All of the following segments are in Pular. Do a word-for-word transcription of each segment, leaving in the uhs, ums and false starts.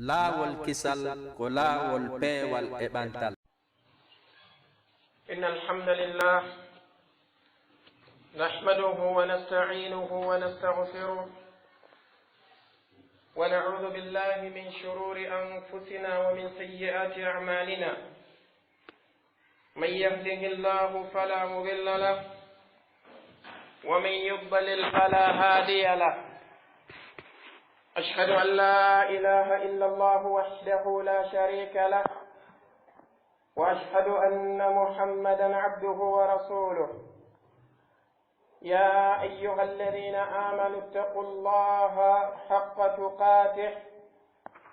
Laawol kisal ko laawol peewal e ɓantal. إن الحمد لله نحمده ونستعينه ونستغفره ونعوذ بالله من شرور أنفسنا ومن سيئات أعمالنا. من يهده الله فلا مضل له ومن يضلل فلا هادي له. أشهد أن لا إله إلا الله وحده لا شريك له وأشهد أن محمدا عبده ورسوله. يا أيها الذين آمنوا اتقوا الله حق تقاته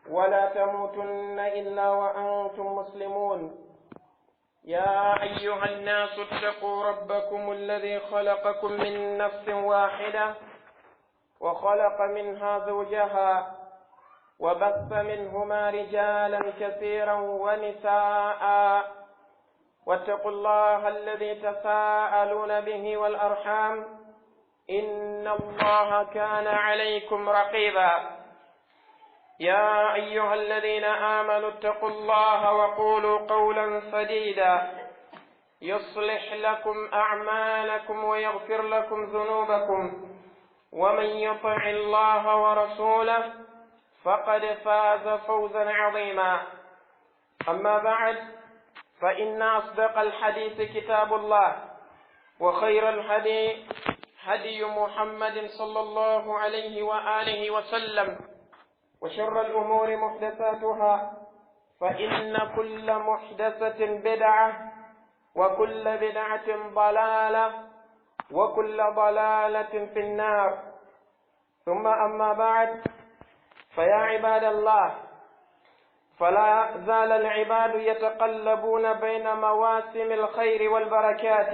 ولا تموتن إلا وأنتم مسلمون. يا أيها الناس اتقوا ربكم الذي خلقكم من نفس واحدة وخلق منها زوجها وبث منهما رجالا كثيرا ونساء واتقوا الله الذي تساءلون به والأرحام إن الله كان عليكم رقيبا. يا أيها الذين آمنوا اتقوا الله وقولوا قولا سديدا يصلح لكم أعمالكم ويغفر لكم ذنوبكم ومن يطع الله ورسوله فقد فاز فوزا عظيما. أما بعد، فإن أصدق الحديث كتاب الله، وخير الهدي هدي محمد صلى الله عليه وآله وسلم، وشر الأمور محدثاتها، فإن كل محدثة بدعة، وكل بدعة ضلالة، وكل ضلالة في النار. ثم أما بعد، فيا عباد الله، فلا زال العباد يتقلبون بين مواسم الخير والبركات،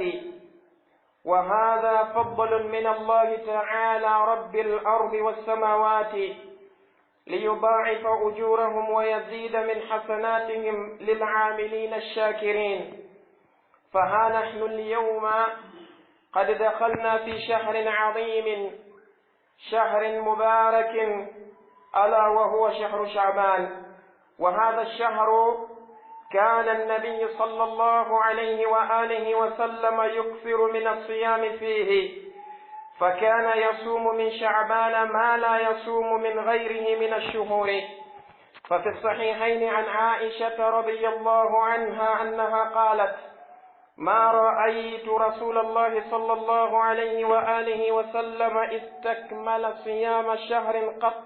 وهذا فضل من الله تعالى رب الأرض والسماوات ليضاعف أجورهم ويزيد من حسناتهم للعاملين الشاكرين. فها نحن اليوم قد دخلنا في شهر عظيم، شهر مبارك، ألا وهو شهر شعبان. وهذا الشهر كان النبي صلى الله عليه وآله وسلم يكثر من الصيام فيه، فكان يصوم من شعبان ما لا يصوم من غيره من الشهور. ففي الصحيحين عن عائشة رضي الله عنها أنها قالت: ما رأيت رسول الله صلى الله عليه وآله وسلم استكمل صيام شهر قط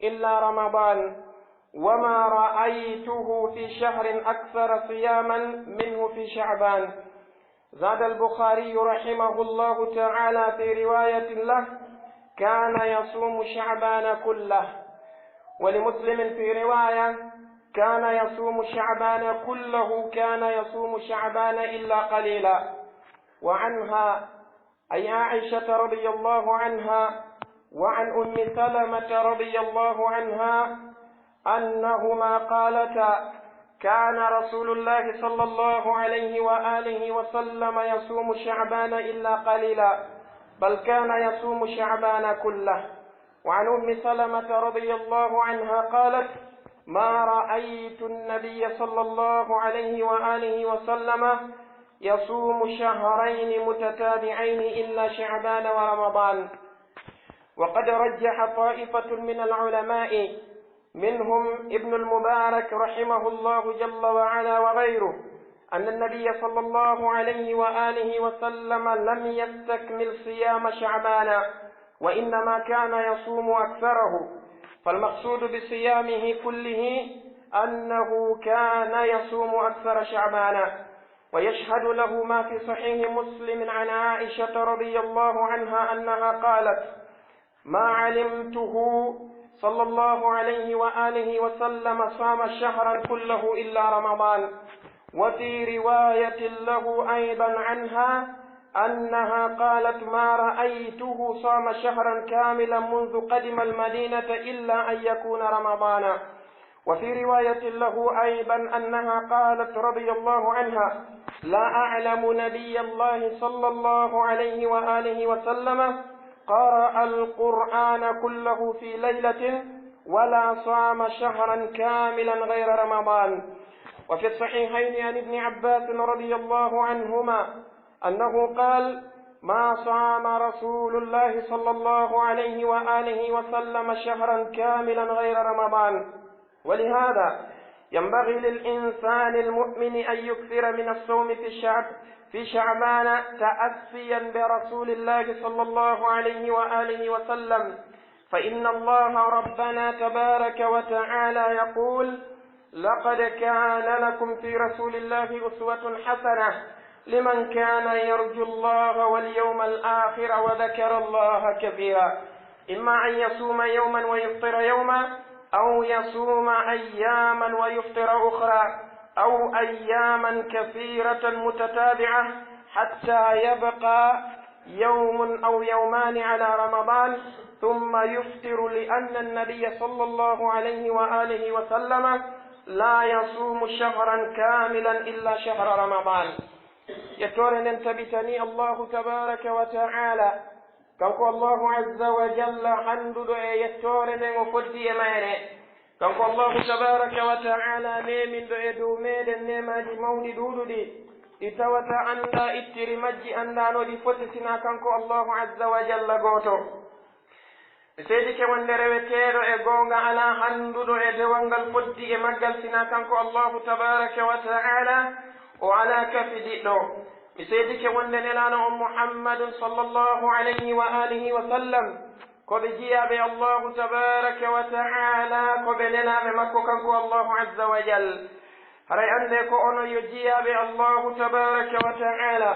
إلا رمضان، وما رأيته في شهر أكثر صياما منه في شعبان. زاد البخاري رحمه الله تعالى في رواية له: كان يصوم شعبان كله. ولمسلم في رواية: كان يصوم شعبان كله، كان يصوم شعبان إلا قليلا. وعنها، أي عائشة رضي الله عنها، وعن أم سلمة رضي الله عنها، أنهما قالتا: كان رسول الله صلى الله عليه وآله وسلم يصوم شعبان إلا قليلا، بل كان يصوم شعبان كله. وعن أم سلمة رضي الله عنها قالت: ما رأيت النبي صلى الله عليه وآله وسلم يصوم شهرين متتابعين إلا شعبان ورمضان. وقد رجح طائفة من العلماء منهم ابن المبارك رحمه الله جل وعلا وغيره أن النبي صلى الله عليه وآله وسلم لم يستكمل صيام شعبان، وإنما كان يصوم أكثره، فالمقصود بصيامه كله أنه كان يصوم أكثر شعبان. ويشهد له ما في صحيح مسلم عن عائشة رضي الله عنها أنها قالت: ما علمته صلى الله عليه وآله وسلم صام شهرا كله إلا رمضان. وفي رواية له أيضا عنها أنها قالت: ما رأيته صام شهرا كاملا منذ قدم المدينة إلا أن يكون رمضان. وفي رواية له أيضا أنها قالت رضي الله عنها: لا أعلم نبي الله صلى الله عليه وآله وسلم قرأ القرآن كله في ليلة ولا صام شهرا كاملا غير رمضان. وفي الصحيحين عن ابن عباس رضي الله عنهما أنه قال: ما صام رسول الله صلى الله عليه وآله وسلم شهرا كاملا غير رمضان. ولهذا ينبغي للإنسان المؤمن أن يكثر من الصوم في الشعب، في شعبان، تأسيا برسول الله صلى الله عليه وآله وسلم، فإن الله ربنا تبارك وتعالى يقول: لقد كان لكم في رسول الله أسوة حسنة لمن كان يرجو الله واليوم الآخر وذكر الله كثيرا. إما أن يصوم يوما ويفطر يوما، أو يصوم أياما ويفطر أخرى، أو أياما كثيرة متتابعة حتى يبقى يوم أو يومان على رمضان ثم يفطر، لأن النبي صلى الله عليه وآله وسلم لا يصوم شهرا كاملا إلا شهر رمضان. Yettoore nden tabitanii Allaahu tabaaraka wa ta'aala. Kanko Allaahu azza wa jalla, hannduɗo e yettoore nden, o foddi e mayre. Kanko Allaahu tabaaraka wa ta'aala, neeminɗo e dow meɗen neemaaji mawɗi ɗuuɗuɗi, ɗi tawata anndaa ittiri majji, anndaa no ɗi foti, sinaa kanko Allaahu azza wa jalla gooto. Mi seedike wonde reweteeɗo e goonga alaa, hannduɗo e dewal ngal foddi e maggal, sinaa kanko Allaahu tabaaraka wa ta'aala, o alaa kafidiɗɗo. Mi seedike wonde Nelaaɗo on Muhammadun sallallahu alayhi wa alihi wa sallam, ko ɓe jiyaaɓe Allaahu tabaaraka wa ta'aala, ko ɓe nelaaɓe makko kanko Allaahu azza wa jal. Haray anndee ko onon yo jiyaaɓe Allaahu tabaaraka wa ta'aala,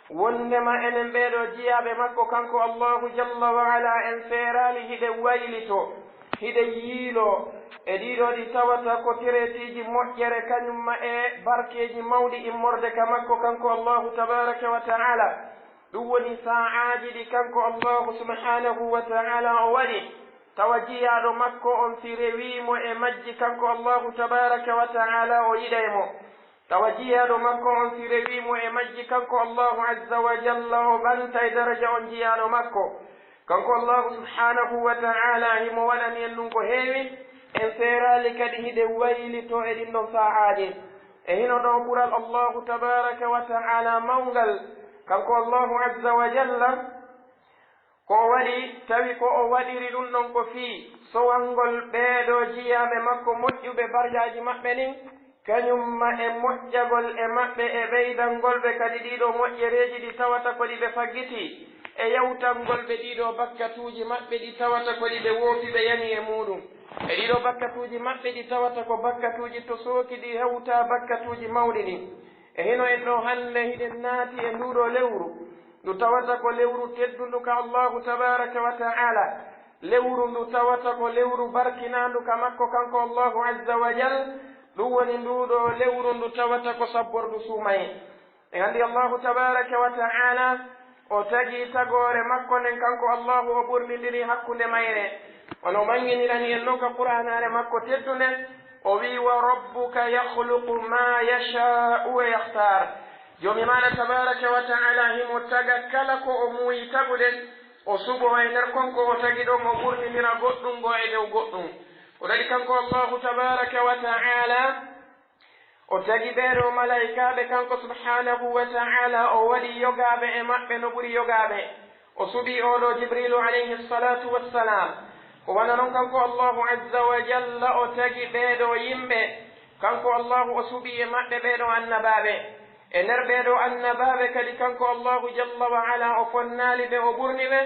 wonndema enen ɓee ɗoo jiyaaɓe makko kanko Allaahu jalla wa ala, en seeraali hiɗen waylitoo, hiɗen yiiloo e ɗii ɗoo ɗi tawata ko teretiiji moƴƴere, kañumma e barkeeji mawɗi immorde ka makko kanko Allaahu tabaaraka wa ta'aala. Ɗum woni saa'aaji ɗi kanko Allaahu subhaanahu wa ta'aala o waɗi, tawa jiyaaɗo makko on, si rewii mo e majji, kanko Allaahu tabaaraka wa ta'aala o yiɗay mo. Tawa jiyaaɗo makko on, si rewii mo e majji, kanko Allaahu azza wa jalla o ɓantay daraja on jiyaaɗo makko. Kanko Allaahu subhaanahu wa ta'aala himo waɗani en ɗum ko heewi, en seeraali kadi hiɗen waylitoo e ɗin ɗon saa'aaji. E hino ɗoo ɓural Allaahu tabaaraka wa ta'aala mawngal, kanko Allaahu azza wa jalla, ko o waɗi, tawi ko o waɗiri ɗum ɗon ko fii sowangol ɓee ɗoo jiyaaɓe makko moƴƴuɓe barjaaji maɓɓe ɗin, kañumma e moƴƴagol e maɓɓe e ɓeydangol ɓe kadi ɗii ɗoo moƴƴereeji ɗi tawata ko ɗi ɓe faggitii, e yawtangol ɓe ɗii ɗoo bakkatuuji maɓɓe ɗi tawata ko ɗi ɓe woofi ɓe yani e muuɗum. E ɗii ɗoo bakkatuuji maɓɓe ɗi tawata ko bakkatuuji tosooki ɗi hewtaa bakkatuuji mawɗi ɗin. E hino en ɗoo hannde hiɗen naati e nduu ɗoo lewru, ndu tawata ko lewru teddundu ka Allaahu tabaaraka wa ta'aala, lewru ndu tawata ko lewru barkinaandu ka makko kanko Allaahu azza wa jal, ɗum woni nduu ɗoo lewru ndu tawata ko sabbordu suumayee. En anndi Allaahu tabaaraka wa ta'aala, o tagi tagoore makko nden, kanko Allaahu o ɓurnindiri hakkunde mayre. Wano o ɓannginirani en non ka Qur'aanaare makko teddunde, o wi'i: "Wa rabbuka yakhluqu ma yasha'u wa yakhtar." Joomi maaɗa tabaaraka wa ta'aala himo taga kala ko o muuyi tagude, o suɓo e nder kon ko o tagi ɗon, o ɓurnindira goɗɗum goo e dow goɗɗum. Ko waɗi kanko Allaahu tabaaraka wa ta'aala, o tagi ɓee ɗoo malaa'ikaaɓe, kanko subhaanahu wa ta'aala, o waɗi yogaaɓe e maɓɓe no ɓuri yogaaɓe. O suɓii oo ɗoo Jibriilu alayhi salaatu wassalaam. Ko wano non kanko Allaahu azza wa jalla o tagi ɓee ɗoo yimɓe. Kanko Allaahu o suɓii e maɓɓe ɓee ɗoo annabaaɓe. E nder ɓee ɗoo annabaaɓe kadi kanko Allaahu jalla wa ala o fonnaali ɓe, o ɓurni ɓe,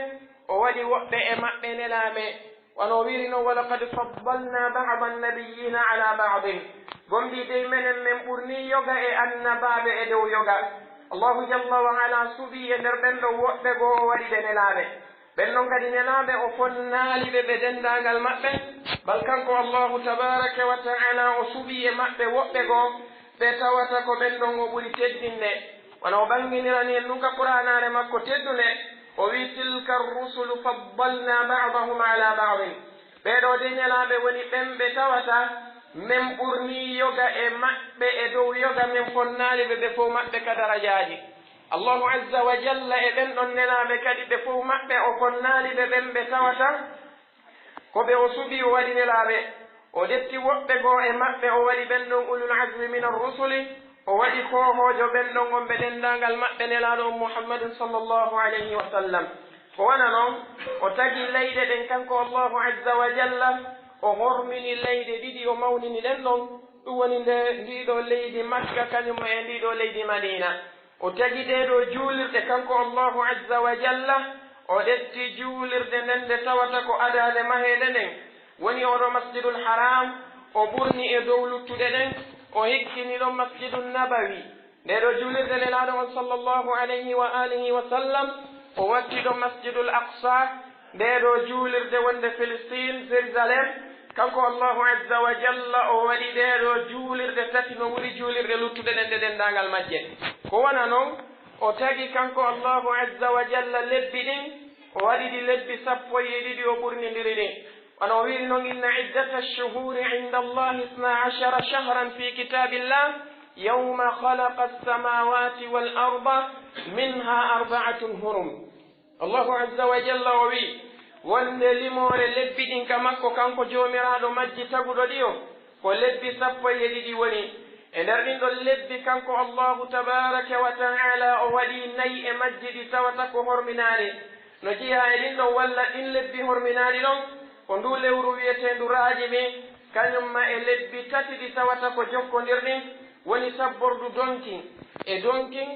o waɗi woɓɓe e maɓɓe nelaaɓe. Wano o wiiri non: "Wa laqad faddalna ba'da an-nabiyyina ala ba'din." Gomɗii dey menen men ɓurnii yoga e annabaaɓe e dow yoga. Allaahu jalla wa ala suɓii e nder ɓen ɗon woɓɓe goo o waɗi ɓe nelaaɓe. Ɓen ɗon kadi nelaaɓe o fonnaali ɓe ɓe denndaangal maɓɓe. Bal kanko Allaahu tabaaraka wa ta'aala o suɓii e maɓɓe woɓɓe goo ɓe tawata ko ɓen ɗon o ɓuri teddinde. Wano o ɓannginirani en ɗum ka Qur'aanaare makko teddunde, o wi'i: "Tilka ar-rusulu faddalna ba'dahum ala ba'din." Ɓee ɗoo dey nelaaɓe woni ɓen ɓe tawata men ɓurnii yoga e maɓɓe e dow yoga, men fonnaali ɓe ɓe fow maɓɓe ka darajaaji. Allaahu azza wa jalla e ɓen ɗon nelaaɓe kadi ɓe fow maɓɓe o fonnaali ɓe ɓen ɓe tawata Ko ɓe o suɓii, o waɗi nelaaɓe. O ƴetti woɓɓe goo e maɓɓe, o waɗi ɓen ɗon ulul azmi minar rusuli, o waɗi koohoojo ɓen ɗon on ɓe denndaangal maɓɓe, Nelaaɗo on Muhammadun sallallahu alayhi wa sallam. Ko wano non, o tagi leyɗe ɗen, kanko Allahu azza wa jalla, o hormini leyɗe ɗiɗi, o mawnini ɗen ɗon. Ɗum woni nde, ndii ɗoo leydi Makka, kañum e ndii ɗoo leydi Madiina. O tagi ɗee ɗoo juulirɗe, kanko Allahu azza wa jalla, o ƴetti juulirde nden nde tawata ko adaade maheede nden, woni oo ɗoo Masjidul Haram, o ɓurni e dow luttuɗe ɗen, o hikkini ɗon Masjidun Nabawi. Ndee ɗoo juulirde Nelaaɗo on sallallahu alayhi wa alihi wa sallam, o watti ɗon Masjidul Aqsa, ndee ɗoo juulirde wonde Filistin, Jerusalem, kanko Allahu azza wa jalla o waɗi ɗee ɗoo juulirde tati no ɓuri juulirɗe luttuɗe ɗen ɗe denndaangal majje. Ko wano non, o tagi kanko Allahu azza wa jalla lebbi ɗin, o waɗi ɗi lebbi sappo e ɗiɗi, o ɓurnindiri ɗin. Wano o wi'iri non, "Inna iddata ash-shuhuri inda Allahi isna ashara shahran fi kitabillah, yawma khalaqa as-samawati wal arda, minha arba'atun hurum." Allahu azza wa jalla o wi'i, wonde limoore lebbi ɗin ka makko, kanko Joomiraaɗo majji taguɗo ɗi on, ko lebbi sappo e ɗiɗi woni. E nder ɗin ɗon lebbi, kanko Allahu tabaaraka wa ta'ala o waɗi nayi e majji ɗi tawata ko horminaaɗi. No jeyaa e ɗin ɗon, walla ɗin lebbi horminaaɗi ɗon, ko nduu lewru wi'eteendu Raajibi, kañum ma e lebbi tati ɗi tawata ko jokkondirɗi, woni sabbordu donkin e donkin,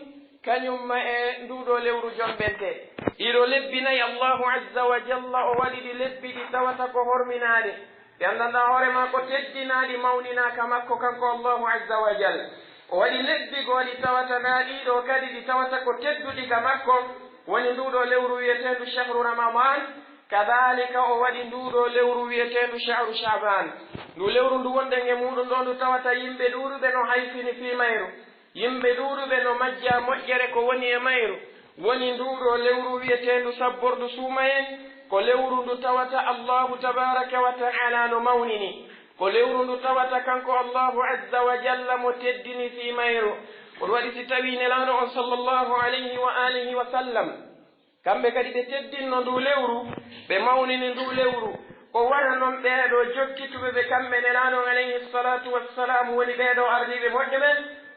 kañum ma e nduu ɗoo lewru jommbente. Ɗii ɗoo lebbi nayi, Allahu azza wa jalla o waɗi ɗi lebbi ɗi tawata ko horminaaɗi. Ɗi anndanɗaa hoore maa ko teddinaaɗi, mawninaa ka makko kanko Allahu azza wa jalla. O waɗi lebbi goo ɗi tawata naa ɗii ɗoo kadi ɗi tawata ko tedduɗi ka makko, woni nduu ɗoo lewru wi'eteendu shahru Ramadan, kadaalika o waɗi nduu ɗoo lewru wi'eteendu shahru Sha'ban. Nduu lewru ndu wonɗen e muuɗum ɗoo ndu tawata yimɓe ɗuuɗuɓe no hayfini fii mayru. Yimɓe ɗuuɗuɓe no majjaa moƴƴere ko woni e mayru, woni nduu ɗoo lewru wi'eteendu sabbordu suumayee, ko lewru ndu tawata Allaahu tabaaraka wa ta'aalaa no mawnini, ko lewru ndu tawata kanko Allaahu azza wa jalla mo teddini fii mayru. Ko ɗum waɗi si tawii Nelaaɗo on sallallaahu alayhi wa aalihi wa sallam, kamɓe kadi ɓe teddinno nduu lewru, ɓe mawnini nduu lewru. Ko wano non ɓee ɗoo jokkituɓe ɓe kamɓe Nelaaɗo on alayhi salaatu wassalaamu woni ɓee ɗoo ardiiɓe moƴƴuɓe,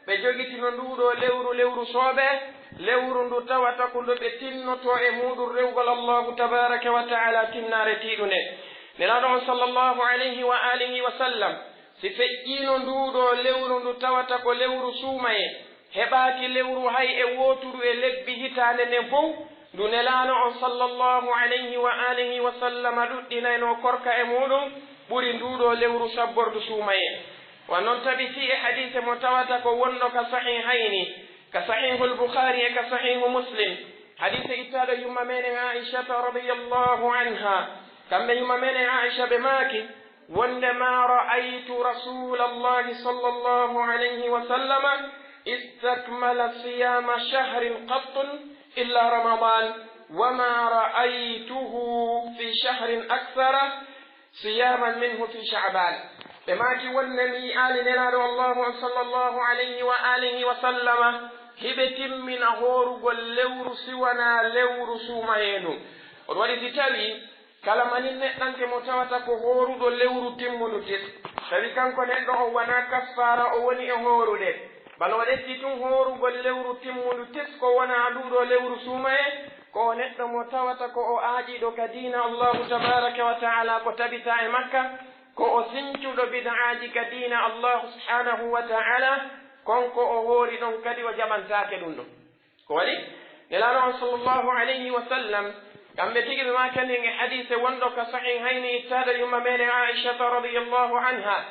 ɓe jogitino nduu ɗoo lewru, lewru soobee, lewru ndu tawata ko ndu ɓe tinnotoo e muuɗum rewugol Allaahu tabaaraka wa ta'aalaa tinnaare tiiɗunde. Nelaaɗo on sallallaahu alayhi wa aalihi wa sallam, si feƴƴiino nduu ɗoo lewru ndu tawata ko lewru suumayee, heɓaaki lewru hay e wooturu e lebbi hitaande nden fow, ndu Nelaaɗo on sallallaahu alayhi wa aalihi wa sallama ɗuɗɗinaynoo korka e muuɗum ɓuri nduu ɗoo lewru sabbordu suumayee. Wa non tabitii e hadiise mo tawata ko wonɗo ka Sahihayni, ka Sahihul Bukhaari e ka Sahihu Muslim, hadiise ittaaɗo yumma meɗen Aa'ishata radiyallaahu anhaa. Kamɓe yumma meɗen Aa'isha ɓe maaki, wonde, "Ma ra'aytu Rasuulallahi sallallaahu alayhi wa sallama istakmala siyaama shahrin qattun illa Ramadan, wa ma ra'aytuhu fi shahrin akthara siyaaman minhu fi Sha'ban." Ɓe maaki wonde mi yi'aali Nelaaɗo Allaahu on sallallaahu alayhi wa aalihi wa sallama hiɓe timmina hoorugol lewru si wanaa lewru suumayee ndun. On waɗi si tawii kala manin neɗɗanke mo tawata ko hooruɗo lewru timmundu tis, tawi kanko neɗɗo on wanaa kaffaara, o woni e hoorude, bana o ƴetti tun hoorugol lewru timmundu tis ko wonaa nduu ɗoo lewru suumayee, ko o neɗɗo mo tawata ko o aaƴiiɗo ka diina Allaahu tabaaraka wa ta'aalaa, ko tabitaa e makka, ko o sincuɗo bid'aaji ka diina Allaahu subhaanahu wa ta'aalaa, kon ko o hoori ɗon kadi o jaɓantaake ɗum ɗon. Ko waɗi? Nelaaɗo on sallallaahu alayhi wa sallam, kamɓe tigi ɓe maakani en e hadiise wonɗo ka Sahihayni ittaaɗo yumma meɗen Aa'ishata radiyallaahu anhaa,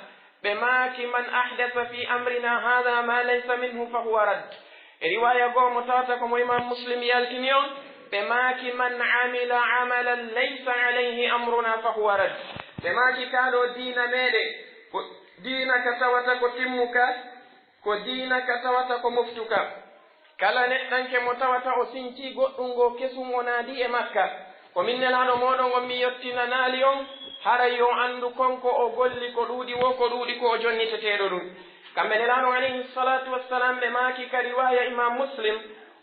ɓe maaki, "Man ahdasa fi amrina haadha ma laysa minhu fa huwa radd." E riwaaya goo mo tawata ko mo Imaam Muslim yaltini on, ɓe maaki, "Man amila amalan laysa alayhi amruna fa huwa radd." Ɓe maaki, "Kaa ɗoo diina meɗen, ko diina ka tawata ko timmuka, ko diina ka tawata ko moftuka. Kala neɗɗanke mo tawata o sincii goɗɗum ngoo kesun o naadii e makka, ko min Nelaaɗo mooɗon on mi yottinanaali on, haray yo anndu kon ko o golli ko ɗuuɗi woo, ko ɗuuɗi ko o jonniteteeɗo ɗum." Kamɓe Nelaaɗo on alayhi salaatu wassalaam ɓe maaki ka riwaaya Imaam Muslim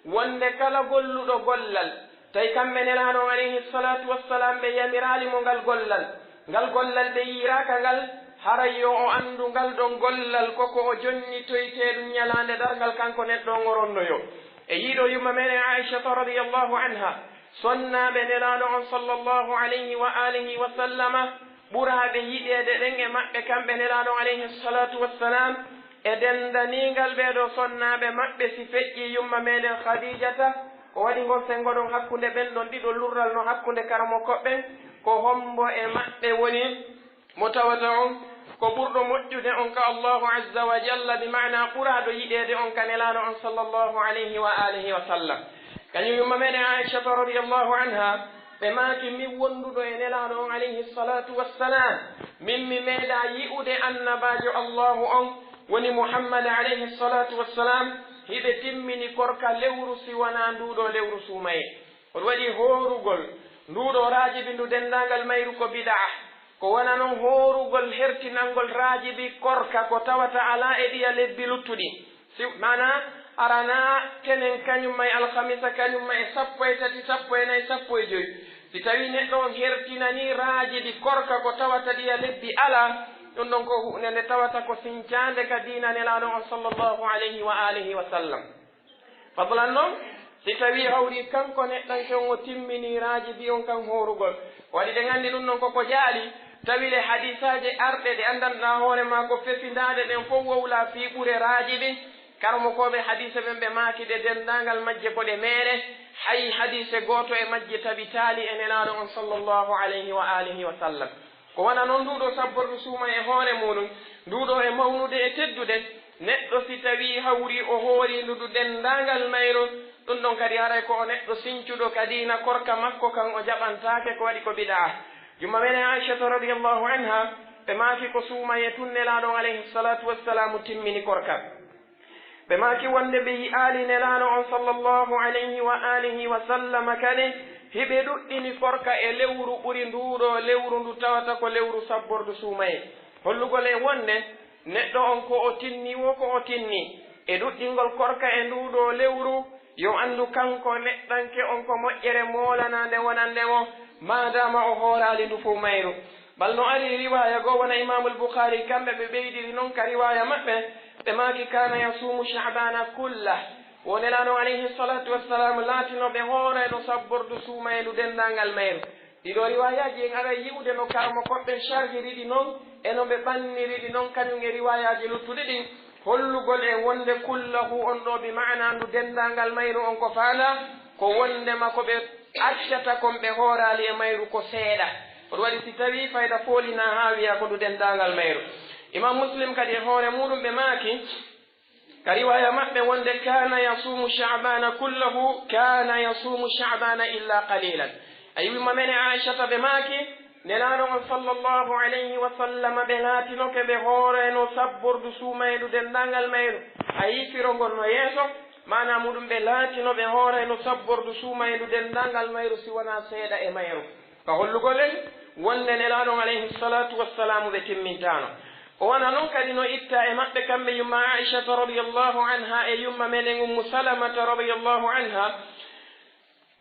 wonde kala golluɗo gollal, tawi kamɓe Nelaaɗo on alayhi salaatu wassalaam ɓe yamiraali mo ngal gollal, Ngal gollal ɓe yi'iraaka ngal, haray yo o anndu ngal ɗon gollal ko ko o jonnitoytee ɗum Ñalaande Darngal, kanko neɗɗo on o ronnoyoo. E yi'ude yumma meɗen Aa'ishata radiyallaahu anha, sonnaaɓe Nelaaɗo on sallallaahu alayhi wa aalihi wa sallama, ɓuraaɓe yiɗeede ɗen e maɓɓe kamɓe Nelaaɗo on alayhi salaatu wa salaam, e denndaniingal ɓee ɗoo sonnaaɓe maɓɓe, si feƴƴii yumma meɗen Khadiijata, ko waɗi ngol senngo ɗon hakkunde ɓen ɗon ɗiɗo, lurral no hakkunde karamokooɓe ɓen, ko hommbo e maɓɓe woni mo tawata on ko ɓurɗo moƴƴude on ka Allaahu azza wa jalla, bi maana ɓuraaɗo yiɗeede on ka Nelaaɗo on sallallaahu alayhi wa aalihi wa sallam. Kañum yumma meɗen Aa'ishata radiyallaahu anha, ɓe maaki, min wonduɗo e Nelaaɗo on alayhi salaatu wa salaam, min mi meeɗaa yi'ude Annabaajo Allaahu on, woni Muhammad alayhi salaatu wa salaam, hiɓe timmini korka lewru si wanaa nduu ɗoo lewru suumayee. On waɗi hoorugol nduu ɗoo raajibi ndu denndaangal mayru ko bidaa. Ko wona non hoorugol hertinangol raajibi korka ko tawata alaa e ɗiya lebbi luttuɗi. Si, maanaa, aranaa tenen kañum ma e alhamisa kañum ma e sappo e tati, sappo e nayi, sappo e joy. Si tawii neɗɗo on hertinanii raajibi korka ko tawata ɗiya lebbi alaa, ɗum ɗon ko huunde nde tawata ko sincaande ka diina Nelaaɗo on sallallaahu alayhi wa aalihi wa sallam. Fadlan non, si tawii hawri kanko neɗɗanke on o timminii raajibi on kan hoorugol. Waɗi ɗen anndi ɗum non ko ko jaali, tawi le hadiisaaje arɗe ɗe anndanɗaa hoore maa ko fefindaaɗe ɗen fow wowlaa fii ɓure raajibi, karamokooɓe hadiise ɓen ɓe maaki ɗe denndaangal majje ko ɗe meere, hay hadiise gooto e majje tabitaali e Nelaaɗo on sallallaahu alayhi wa aalihi wa sallam. Ko wona non nduu ɗoo sabbordu suumayee e hoore muuɗum, nduu ɗoo e mawnude e teddude, neɗɗo si tawii hawrii o hoorii ndu ndu denndaangal mayru, ɗum ɗon kadi haray ko o neɗɗo sincuɗo ka diina, korka makko kan o jaɓantaake, ko waɗi ko bidaa. Yumma meɗen Aa'ishata radiyallaahu anha, ɓe maaki ko suumayee tun Nelaaɗo on alayhi salaatu wassalaamu timmini korka. Ɓe maaki wonde ɓe yi'aali Nelaaɗo on sallallaahu alayhi wa aalihi wa sallama kadi, hiɓe ɗuɗɗini korka e lewru ɓuri nduu ɗoo lewru ndu tawata ko lewru sabbordu suumayee. Hollugol en wonde neɗɗo on ko o tinni woo ko o tinni e ɗuɗɗingol korka e nduu ɗoo lewru, yo anndu kanko neɗɗanke on ko moƴƴere moolanaande wonande mo, maadaama o hooraali ndu fow mayru. Bal no ari riwaaya goo, wano Imaamul Bukhaari kamɓe ɓe ɓeydiri non ka riwaaya maɓɓe, ɓe maaki, "Kaana yasuumu Sha'baana kullah." Wo Nelaaɗo alayhi salaatu wassalaam laatino ɓe hooreeno sabbordu suumayee ndu denndaangal mayru. Ɗii ɗoo riwaayaaji en aray yi'ude no karamokooɓe ɓen sharhiri ɗi non, e no ɓe ɓanniri ɗi non, kañum e riwaayaaji luttuɗi ɗin. Hollugol en wonde kullahu on ɗoo bi ma'anaa ndu denndaangal mayru on ko faandaa, ko wondema ko ɓe accata kon ɓe hooraali e mayru ko seeɗa. Ko ɗum waɗi si tawii fayda foolinaa haa wiyaa ko ndu denndaangal mayru. Imaam Muslim kadi e hoore muuɗum ɓe maaki, ka riwaaya maɓɓe wonde, "Kaana yasuumu Sha'baana kullahu, kaana yasuumu Sha'baana illaa qaliilan." A yi'ii ma mene Aa'ishata ɓe maaki, Nelaaɗo on sallallaahu alayhi wa sallam ɓe laatinoke ɓe hooreeno sabbordu suumayee ndu denndaangal mayru. A yi'ii firo ngon no yeeso, maanaa muuɗum ɓe laatino ɓe hooreeno sabbordu suumayee ndu denndaangal mayru si wonaa seeɗa e mayru. Ka hollugol en wonde Nelaaɗo on alayhi salaatu wassalaamu ɓe timmintaano. Ko wano non kadi no ittaa e maɓɓe kamɓe yumma Aa'ishata radiyallaahu anhaa e yumma menen Ummu Salamata radiyallaahu anhaa,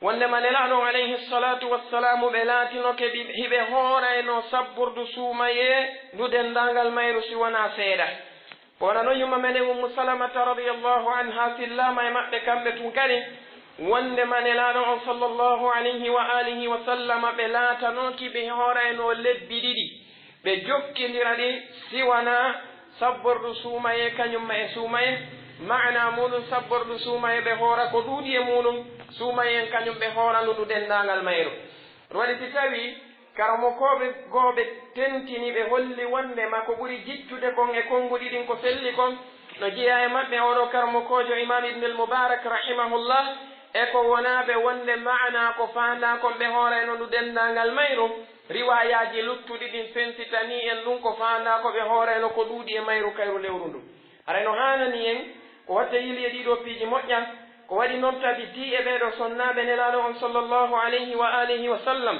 wondema Nelaaɗo on alayhi salaatu wassalaamu ɓe laatinoke ɓi-, hiɓe hooraynoo sabbordu suumayee ndu denndaangal mayru si wonaa seeɗa. Ko wano non yumma menen Ummu Salamata radiyallaahu anhaa fillaama e maɓɓe kamɓe tun kadi, wondema Nelaaɗo on sallallaahu alayhi wa aalihi wa sallama ɓe laatanooki ɓe hooraynoo lebbi ɗiɗi, ɓe jokkindira ɗi, si wanaa sabbordu suumayee kañum ma e suumayee, ma'anaa muuɗum sabbordu suumayee ɓe hoora ko ɗuuɗi e muuɗum, suumayee en kañum ɓe hoora ndu ndu denndaangal mayru. Ɗum waɗi si tawii karamokooɓe goo ɓe tentini, ɓe holli wondema ko ɓuri jiccude kon e konnguɗi ɗin ko selli kon, no jeyaa e maɓɓe oo ɗoo karamokoojo Imaam Ibnul Mubaarak rahimahullah, e ko wonaa ɓe wonde ma'anaa ko faandaa kon ɓe hooraynoo ndu denndaangal mayru, riwaayaaji luttuɗi ɗin fensitanii en ɗum ko faandaa ko ɓe hooraynoo ko ɗuuɗi e mayru kayru lewru ndun. Haray no haanani en ko watta yili e ɗii ɗoo piiji moƴƴa, ko waɗi non tabitii e ɓee ɗoo sonnaaɓe Nelaaɗo on sallallaahu alayhi wa aalihi wa sallam,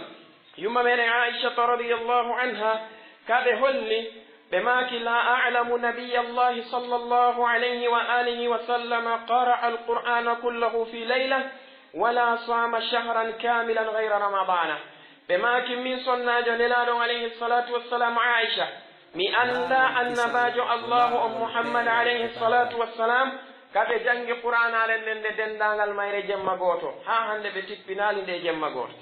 yumma meɗen Aa'ishata radiyallaahu anhaa, ka ɓe holli, ɓe maaki, "Laa a'lamu nabiyyallaahi sallallaahu alayhi wa aalihi wa sallama qara'a al-Qur'aana kullahu fi layla, wa laa saama shahran kaamilan ghayra Ramadaana." Ɓe maaki, min sonnaajo Nelaaɗo alayhi salaatu wassalaam Aisha, mi anndaa Annabaajo Allaahu on Muhammad alayhi salaatu wassalaam, ka ɓe janngi Qur'aanaare nden nde denndaangal mayre jemma gooto, haa hannde ɓe tippinaali nde jemma gooto.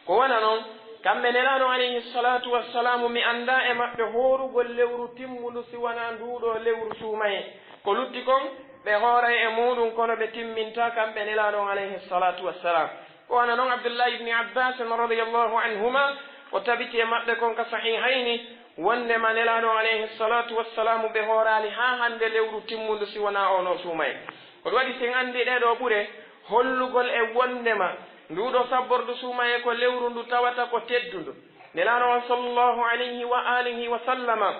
Ko wano non, kamɓe Nelaaɗo alayhi salaatu wassalaamu, mi anndaa e maɓɓe hoorugol lewru timmundu si wanaa nduu ɗoo lewru suumayee. Ko lutti kon, ɓe hooray e muuɗum, kono ɓe timmintaa kamɓe Nelaaɗo on alayhi salaatu wassalaam. Ko wano non Abdullahi ibni Abbasin radiyallahu anhuma, ko tabiti e maɓɓe kon ka Sahihayni, wonndema Nelaaɗo on alayhi salaatu wassalaamu ɓe hooraali haa hannde lewru timmundu si wanaa oo ɗoo suumayee. Ko ɗum waɗi si en anndi ɗee ɗoo ɓure hollugol e wonndema nduu ɗoo sabbordu suumayee ko lewru ndu tawata ko teddundu. Nelaaɗo on sallallahu alayhi wa alihi wa sallama,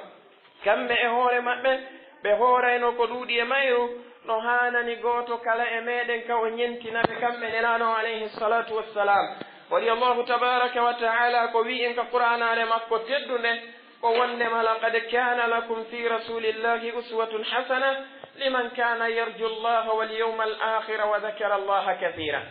kamɓe e hoore maɓɓe, ɓe hoorayno ko ɗuuɗi e mayru, no haanani gooto kala e meɗen ka o ɲentina ɓe kamɓe Nelaaɗo on alayhi salaatu wassalaam. Waɗi Allaahu tabaaraka wa ta'aala ko wi'i en ka Qur'aanaare makko teddunde, ko wonndema, "Laqad kaana lakum fii rasuulillaahi uswatun hasana liman kaana yarju Allaaha wal yawmal aakhira wa dhakara Allaaha kathiira."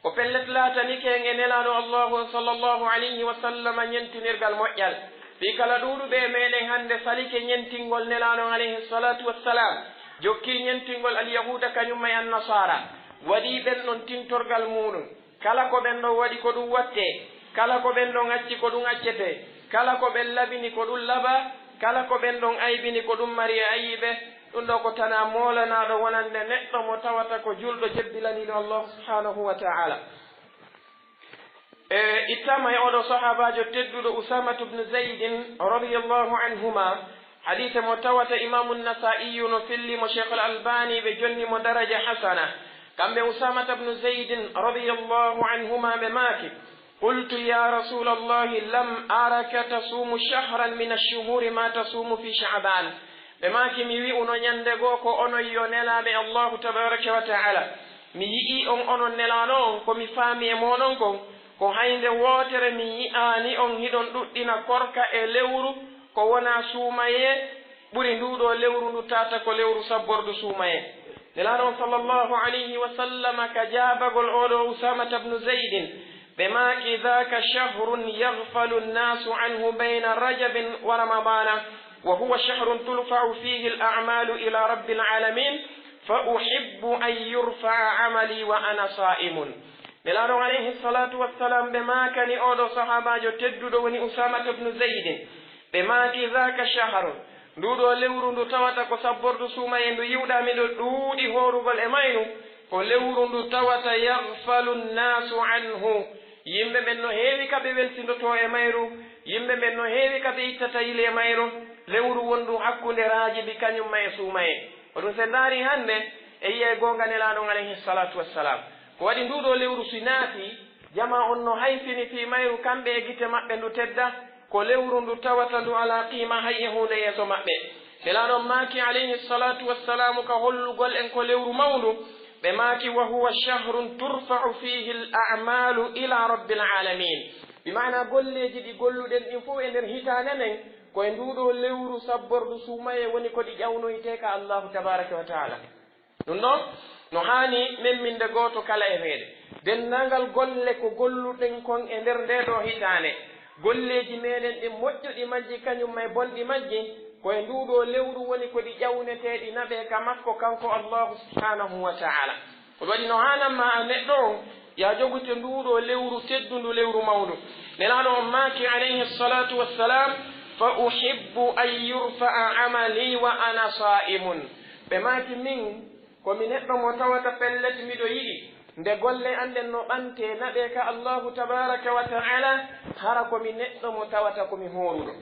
Ko pellet laatanike en e Nelaaɗo Allaahu on sallallahu alayhi wa sallam ɲentinirgal moƴƴal. Fii kala ɗuuɗuɓe e meɗen hannde salike ɲentingol Nelaaɗo on alayhi salaatu wassalaam, jokkii ɲentingol Alyahuuda kaɲum e Annasaara, waɗii ɓen ɗon tintorgal muuɗum. Kala ko ɓen ɗon waɗi ko ɗum wattee, kala ko ɓen ɗon acci ko ɗum accetee, kala ko ɓen labini ko ɗum labaa, kala ko ɓen ɗon aybini ko ɗum mari e ayiiɓe, ɗum ɗoo ko tanaa moolanaaɗo wonande neɗɗo mo tawata ko juulɗo jebbilaniiɗo Allaahu subhaanahu wa ta'aala. E ittaama e oo ɗoo sahaabaajo tedduɗo Usaamatu bnu Zaydin radiyallaahu anhumaa, hadiise mo tawata Imaamu Nasaa'iyu no filli mo, Sheekhul Albaani ɓe jonni mo daraja hasana. Kamɓe Usaamata bnu Zaydin radiyallaahu anhumaa ɓe maaki, "Qultu ya Rasuulallahi, lam araka tasuumu shahran min ash-shuhuuri ma tasuumu fi Sha'baan." Ɓe maaki, "Mi wi'uno ɲande goo ko onon yo nelaaɓe Allaahu tabaaraka wa ta'aala, mi yi'ii on onon nelaaɗo on, ko mi faami e mooɗon kon, ko hay nde wootere mi yi'aani on hiɗon ɗuɗɗina korka e lewru ko wonaa suumayee ɓuri nduu ɗoo lewru ndu tawata ko lewru sabbordu suumayee." Nelaaɗo on sallallahu alayhi wa sallama ka jaabagol oo ɗoo Usaamata bnu Zaydin, ɓe maaki, "Dhaaka shahrun yaghfalu nnaasu anhu bayna Rajabin wa Ramadaana, wa huwa shahrun turfa'u fiihi al-a'maalu ilaa Rabbil aalamiin, fa uhibbu an yurfa'a amalii wa ana saa'imun." Nelaaɗo on alayhi salaatu wassalaam ɓe maakani oo ɗoo sahaabaajo tedduɗo woni Usaamata bnu Zaydin, ɓe maaki, "Dhaaka shahrun, nduu ɗoo lewru ndu tawata ko sabbordu suumayee ndu yi'uɗaa miɗo ɗuuɗi hoorugol e mayru, ko lewru ndu tawata yaghfalu nnaasu anhu. Yimɓe ɓen no heewi ka ɓe welsindotoo e mayru, yimɓe ɓen no heewi ka ɓe ittata yili e mayru, lewru wondu hakkunde raajibi kaɲum ma e suumayee." Ko ɗum si en ndaarii hannde, e yi'ay goonga Nelaaɗo on alayhi salaatu wassalaam. Ko waɗi nduu ɗoo lewru si naatii, jamaa on no hayfini fii mayru, kamɓe e gite maɓɓe ndu tedda, ko lewru ndu tawata ndu alaa qiima hay e huunde yeeso maɓɓe. Nelaaɗo on maaki, alayhi salaatu wassalaamu, ka hollugol en ko lewru mawndu, ɓe maaki, "Wa huwa shahrun turfa'u fiihi al-a'maalu ilaa Rabbil aalamiin." Bi maanaa golleeji ɗi golluɗen ɗin fow e nder hitaande nden, ko e nduu ɗoo lewru sabbordu suumayee woni ko ɗi ƴawnoytee ka Allaahu tabaaraka wa ta'aala. Ɗum ɗon no haani memminde gooto kala e meɗen. Denndaangal golle ko golluɗen kon e nder ndee ɗoo hitaande, golleeji meɗen ɗin moƴƴuɗi majji kaɲum e bonɗi majji, ko e nduu ɗoo lewru woni ko ɗi ƴawnetee, ɗi naɓee ka makko kanko Allaahu subhaanahu wa ta'aala. Ko ɗum waɗi no haanan ma a neɗɗo on, yo a jogito nduu ɗoo lewru teddundu, lewru mawndu. Nelaaɗo on maaki, alayhi salaatu wassalaam, "Fa uhibbu an yurfa'a amalii wa ana saa'imun." Ɓe maaki, "Min, ko mi neɗɗo mo tawata pellet miɗo yiɗi nde golle an ɗen no ɓantee naɓee ka Allaahu tabaaraka wa ta'aala, hara ko mi neɗɗo mo tawata ko mi hooruɗo."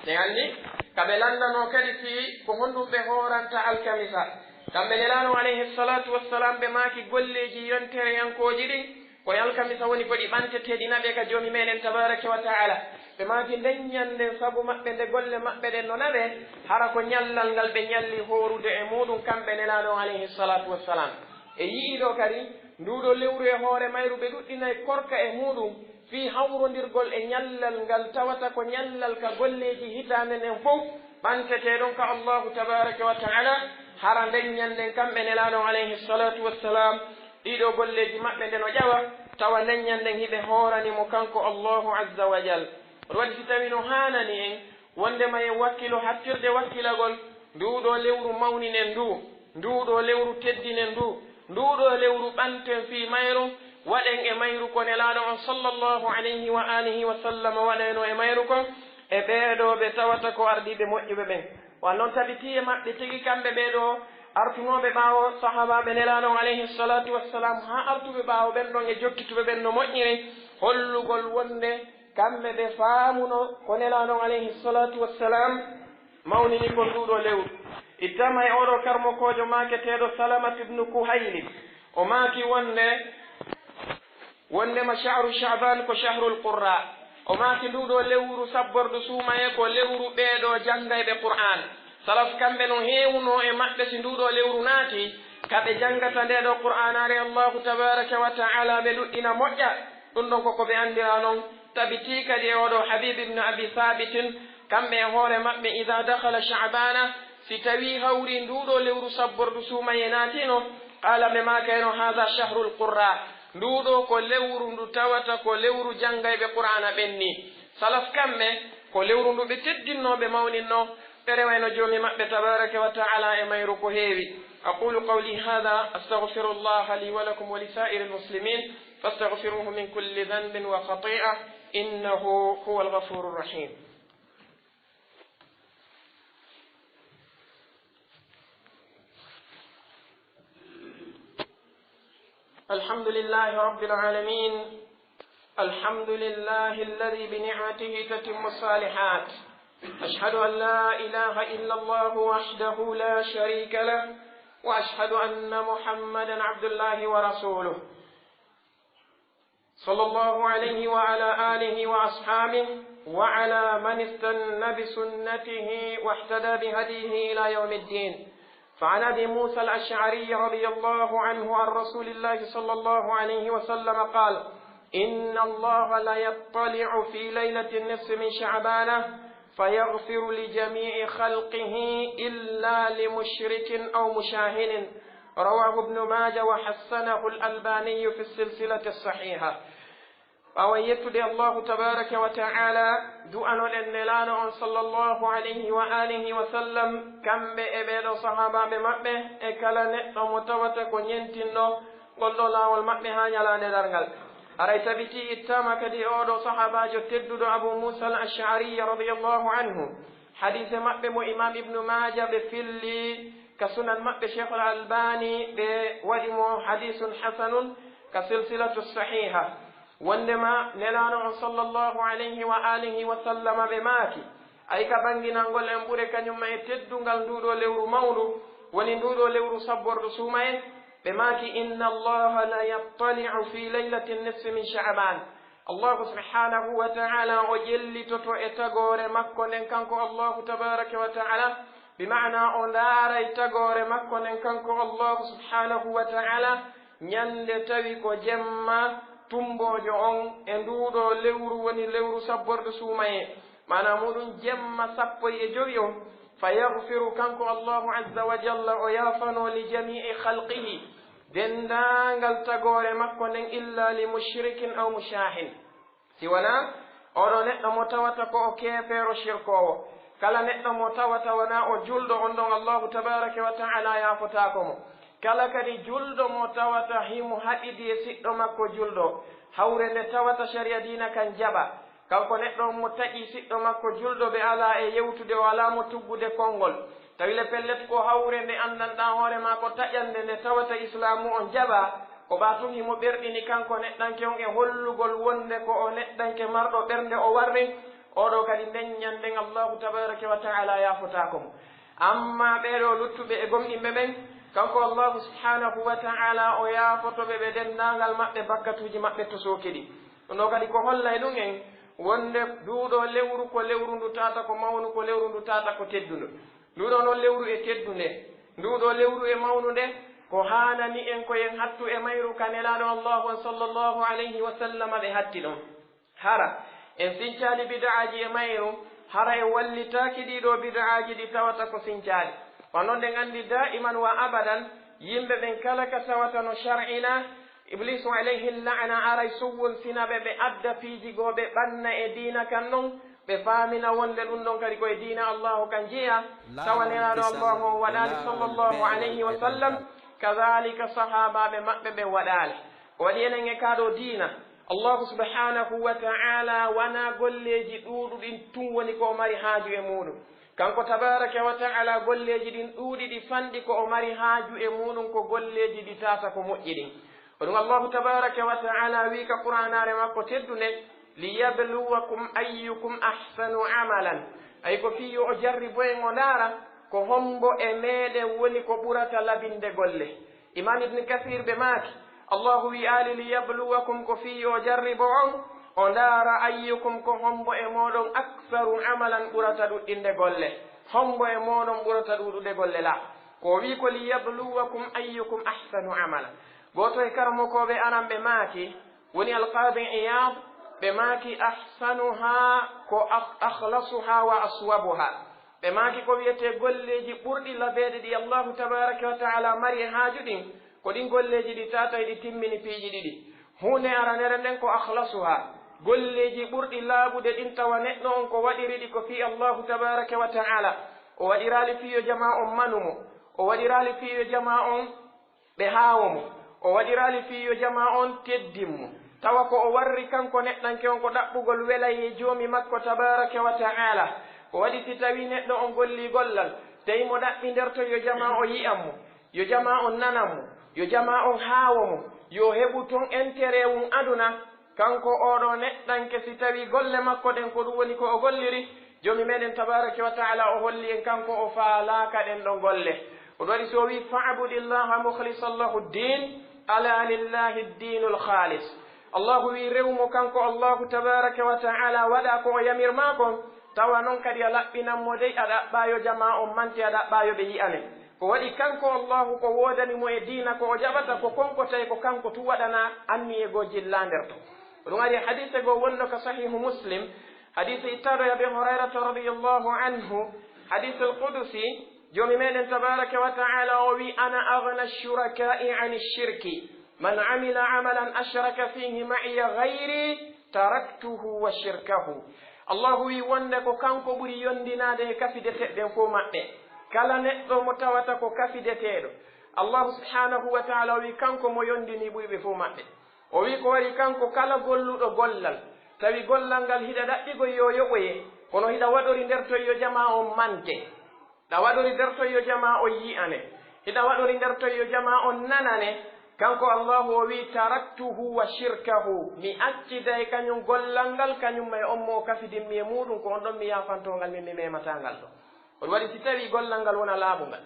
En anndi ka ɓe lanndanoo kadi fii ko honɗum ɓe hooranta alkamisa. Kamɓe Nelaaɗo alayhi salaatu wassalaam ɓe maaki, golleeji yontereyankooji ɗin, ko e alkamisa woni ko ɗi ɓantetee, ɗi naɓee ka Joomi meɗen tabaaraka wa ta'aala. Ɓe maaki nden ɲannden sabu maɓɓe nde golle maɓɓe ɗen no naɓee, hara ko ɲallal ngal ɓe ɲalli hoorude e muuɗum kamɓe Nelaaɗo alayhi salaatu wassalaam. E yi'ii ɗoo kadi, nduu ɗoo lewru e hoore mayru ɓe ɗuɗɗinay korka e muuɗum, fii hawrondirgol e ɲallal ngal tawata ko ɲallal ka golleeji hitaande nden fow ɓantetee ɗon ka Allaahu tabaaraka wa ta'aala, hara nden ɲannden kamɓe Nelaaɗo on alayhi salaatu wassalaam, ɗii ɗoo golleeji maɓɓe nde no ƴawa, tawa neññan ɗen hiɓe hoorani mo kanko Allahu Azza wa Jal. Ɗun waɗi si tawii no haanani en wondema en wakkilo hattirde wakkilagol nduu ɗoo lewru mawninen ndu, nduu ɗoo lewru teddinen ndu, nduu ɗoo lewru ɓanten fii mayru, waɗen e mayru ko Nelaaɗo on sallallahu alayhi wa alihi wa sallam waɗaynoo e mayru kon, e ɓee ɗoo ɓe tawata ko ardiiɓe moƴƴuɓe ɓen. Wa non tabitii e maɓɓe tigi kamɓe ɓee ɗoo artunooɓe ɓaawo sahaabaaɓe Nelaaɗo on alayhi salaatu wassalaam, haa artuɓe ɓaawo ɓen ɗon e jokkituɓe ɓen no moƴƴiri, hollugol wonde kamɓe ɓe faamuno ko Nelaaɗo on alayhi salaatu wassalaam mawnini kon nduu ɗoo lewru. Ittaama e oo ɗoo karmokoojo maaketeeɗo Salamat ibnu Kuhayli, o maaki wonde, wondema shahru Sha'ban ko shahrul qurra. O maaki nduu ɗoo lewru sabbordu suumaye ko lewru ɓee ɗoo janngayɓe Qur'aan. Salaf kamɓe no heewunoo e maɓɓe si nduu ɗoo lewru naati, ka ɓe janngata ndee ɗoo Qur'aanaare Allaahu tabaaraka wa ta'aala ɓe luƴƴina moƴƴa. Ɗun ɗon ko ko ɓe anndiraa non. Tabitii kadi e oo ɗoo Habiib ibn Abi Saabitin, kamɓe e hoore maɓɓe, idaa dakhala Sha'baana, si tawii hawrii nduu ɗoo lewru sabbordu suumaye naatino, qaala, ɓe maakayno, haaza shahrul qurra, nduu ɗoo ko lewru ndu tawata ko lewru janngayɓe Qur'aana ɓen nii. Salaf kamɓe, ko lewru ndu ɓe teddinnoo, ɓe mawninnoo, ɓe rewayno Joomi maɓɓe tabaaraka wa ta'aala e mayru ko heewi. أقول قولي هذا، أستغفر الله لي ولكم ولسائر المسلمين، فاستغفروه من كل ذنب وخطيئة، إنه هو الغفور الرحيم. الحمد لله رب العالمين. الحمد لله الذي بنعمته تتم الصالحات. أشهد أن لا إله إلا الله وحده لا شريك له، وأشهد أن محمدا عبد الله ورسوله. صلى الله عليه وعلى آله وأصحابه وعلى من استن بسنته واهتدى بهديه إلى يوم الدين. فعن أبي موسى الأشعري رضي الله عنه عن رسول الله صلى الله عليه وسلم قال: إن الله ليطلع في ليلة النصف من شعبان فيغفر لجميع خلقه إلا لمشرك أو مشاحن. رواه ابن ماجه وحسنه الألباني في السلسلة الصحيحة. Ɓaawo yettude Allaahu tabaaraka wa ta'aala, du'anoɗen Nelaaɗo on sallallahu alayhi wa aalihi wa sallam, kamɓe e ɓee ɗoo sahaabaaɓe maɓɓe, e kala neɗɗo mo tawata ko ñentinɗo ngol ɗoo laawol maɓɓe haa ñalaande darngal. Haray tabitii ittaama kadi e oo ɗoo sahaabaajo tedduɗo Abuu Muusaa al-Ash'arii radiyallaahu anhu. Hadiise maɓɓe mo Imaam Ibnu Maaja ɓe filli ka Sunan maɓɓe, Sheekhul Albaani ɓe waɗi mo hadiisun hasanun ka Silsilatu Sahiiha. Wonndema Nelaaɗo on sallallahu alayhi wa aalihi wa sallama ɓe maaki, ay ka ɓannginangol en ɓure kañum ma e teddungal nduu ɗoo lewru mawndu, woni nduu ɗoo lewru sabbordu suumaye, ɓe maaki, inna Allaha la yattali'u fi laylati nisfi min Sha'ban. Allaahu subhaanahu wa ta'aala o ƴellitoto e tagoore makko nden, kanko Allaahu tabaaraka wa ta'aala, bi ma'ana o ndaaray tagoore makko nden, kanko Allaahu subhaanahu wa ta'aala, ñande tawi ko jemma tummboojo on e nduu ɗoo lewru, woni lewru sabbordu suumaye, maanaa muuɗum jemma sappo e jowi on, fa yaghfiru, kanko Allaahu azza wa jalla o yaafanoo, li jamii'i khalqihi, denndaangal tagoore makko nden, illa li mushrikin aw mushaahin. Si wanaa oo ɗoo neɗɗo mo tawata ko o keefeero shirkoowo, kala neɗɗo mo tawata wanaa o julɗo, on ɗon Allaahu tabaaraka wa ta'aala yaafotaako mo. Kala kadi julɗo mo tawata himo haɓidi e siɗɗo makko julɗo, hawre nde tawata sariya diina kan jaɓa, kanko neɗɗo on mo taƴii siɗɗo makko julɗo, ɓe alaa e yewtude, o alaa mo tuggude konngol, tawi le pellet ko hawre nde anndanɗaa hoore maa ko taƴannde nde tawata islaamu on jaɓaa, ko ɓaa tun himo ɓerɗini kanko neɗɗanke on e hollugol wonnde ko o neɗɗanke marɗo ɓernde o warri, oo ɗoo kadi nden ñannden Allaahu tabaaraka wa ta'aala yaafotaako mo. Ammaa ɓee ɗoo luttuɓe e gomɗinɓe ɓen, kanko Allaahu subhaanahu wa ta'aala o yaafoto ɓe ɓe denndaangal maɓɓe bakkatuuji maɓɓe tosooki ɗi. Ɗum ɗoo kadi ko hollay ɗum en wonnde nduu ɗoo lewru ko lewru ndu tawata ko mawnu, ko lewru ndu tawata ko teddundu. Nduu ɗoo non lewru e teddunde, nduu ɗoo lewru e mawnunde, ko haanani en ko en hattu e mayru ka Nelaaɗo Allaahu on sallallahu alayhi wa sallam ɓe hatti ɗon. Hara en sincaali bid'aaji e mayru, hara en wallitaaki ɗii ɗoo bid'aaji ɗi tawata ko sincaali. Wano nde en anndi daa'iman wa abadan, yimɓe ɓen kala ka tawata no shar'ina, Ibliisu alayhi la'ana aray suwwonsina ɓe, ɓe adda piiji goo, ɓe ɓanna e diina kan non, ɓe faamina wonde ɗun ɗon kadi ko e diina Allaahu kan jeyaa, tawa Nelaaɗo Allaahu on waɗaali, sallallahu alayhi wa sallam, kadaalika sahaabaaɓe maɓɓe ɓen waɗaali. Ko waɗi enen e kaa ɗoo diina, Allaahu subhaanahu wa ta'aalaa wanaa golleeji ɗuuɗuɗin tun woni ko o mari haaju e muuɗun. Kanko tabaaraka wa ta'aalaa, golleeji ɗin ɗuuɗi, ɗi fanɗi, ko o mari haaju e muuɗun ko golleeji ɗi tata ko moƴƴi ɗin. Ko ɗun Allaahu tabaaraka wa ta'aalaa wi'i ka Qur'aanaare makko teddunde, "Liyabluwakum ayyukum ahsanu amalan." Ay ko fii yo o jarribo en, o ndaara ko hombo e meɗen woni ko ɓurata labinde golle. Imaam Ibn Kasiir ɓe maaki, Allaahu wi'aali, "Liyabluwakum," ko fii yo o jarribo on, o ndaara, "ayyukum," ko hombo e mooɗon, "aksaru amalan," ɓurata ɗuɗɗinde golle. Hombo e mooɗon ɓurata ɗuuɗude golle la? Ko o wi'i ko, "Liyabluwakum ayyukum ahsanu amala." Gooto e karamokooɓe aran ɓe maaki, woni Alqaadi Iyaad, ɓe maaki, "Ahsanuha ko akh-, akhlasuha wa aswabuha." Ɓe maaki ko wi'etee golleeji ɓurɗi labeede ɗi Allaahu tabaaraka wa ta'aalaa mari e haaju ɗin, ko ɗin golleeji ɗi tata e ɗi timmini piiji ɗiɗi. Huunde aranere nden ko akhlasuha, golleeji ɓurɗi laaɓude ɗin tawa neɗɗo on ko waɗiri ɗi ko fii Allaahu tabaaraka wa ta'aalaa. O waɗiraali fii yo jamaa on manu mo, o waɗiraali fii yo jamaa on ɓe haawo mo. O waɗiraali fii yo jamaa on teddin mo. Tawa ko o warri kanko neɗɗanke on ko ɗaɓɓugol welayee Joomi makko tabaaraka wa ta'aalaa. Ko waɗi si tawii neɗɗo on gollii gollal, tawi mo ɗaɓɓindertoo yo jamaa on yi'an mo, yo jamaa on nanan mo, yo jamaa on haawo mo, yo heɓu ton entereewun aduna, kanko oo ɗoo neɗɗanke, si tawii golle makko ɗen ko ɗun woni ko o golliri, Joomi meɗen tabaaraka wa ta'aalaa o holli en kanko o faalaaka ɗen ɗon golle. O waɗi si o wi'i, "Fa'budillaha mukhlisan lahu ddin, ala lillahi ddinul khalis." Allaahu wi'i, "Rewu mo kanko Allaahu tabaaraka wa ta'aalaa, waɗaa ko o yamir maa kon, tawa non kadi a laɓɓinan mo dey, a ɗaɓɓaa yo jamaa on mante, a ɗaɓɓaa yo ɓe yi'ane." Ko waɗi kanko Allaahu ko woodani mo e diina ko o jaɓata ko kon, ko tawi ko kanko tun waɗanaa anniyee goo jillaa nder ton. Ko ɗun ari e hadiise goo wonɗo ka Sahiihu Muslim, hadiise ittaaɗo e Abii Hurayrata radiyallaahu anhu, hadiisul qudusi, Joomi meɗen tabaaraka wa ta'aalaa o wi'i, "Ana aghna shuraka'i ani shirki, man amila amalan ashraka fihi ma'iya ghayri taraktuhu wa shirkahu." Allaahu wi'i wonde ko kanko ɓuri yondinaade e kafideteeɓe ɓen fow maɓɓe. Kala neɗɗo mo tawata ko kafideteeɗo, Allaahu subhaanahu wa ta'aalaa o wi'i kanko mo yondinii ɓuri ɓe fow maɓɓe. O wi'i ko waɗi kanko kala golluɗo gollal, tawi gollal ngal hiɗa ɗaɓɓigol yo yoɓoye, kono hiɗa waɗori nder ton yo jamaa on mante, hiɗa waɗori nder ton yo jamaa on yi'ane, hiɗa waɗori nder ton yo jamaa on nanane, kanko Allaahu o wi'i, "Taraktuhu wa shirkahu," mi acciday kañun gollal ngal, kañun e on mo o kafidimmi e muuɗun, ko on ɗon mi yaafantoo ngal, min mi meemataa ngal ɗon. Ko ɗun waɗi, si tawii gollal ngal wonaa laaɓungal,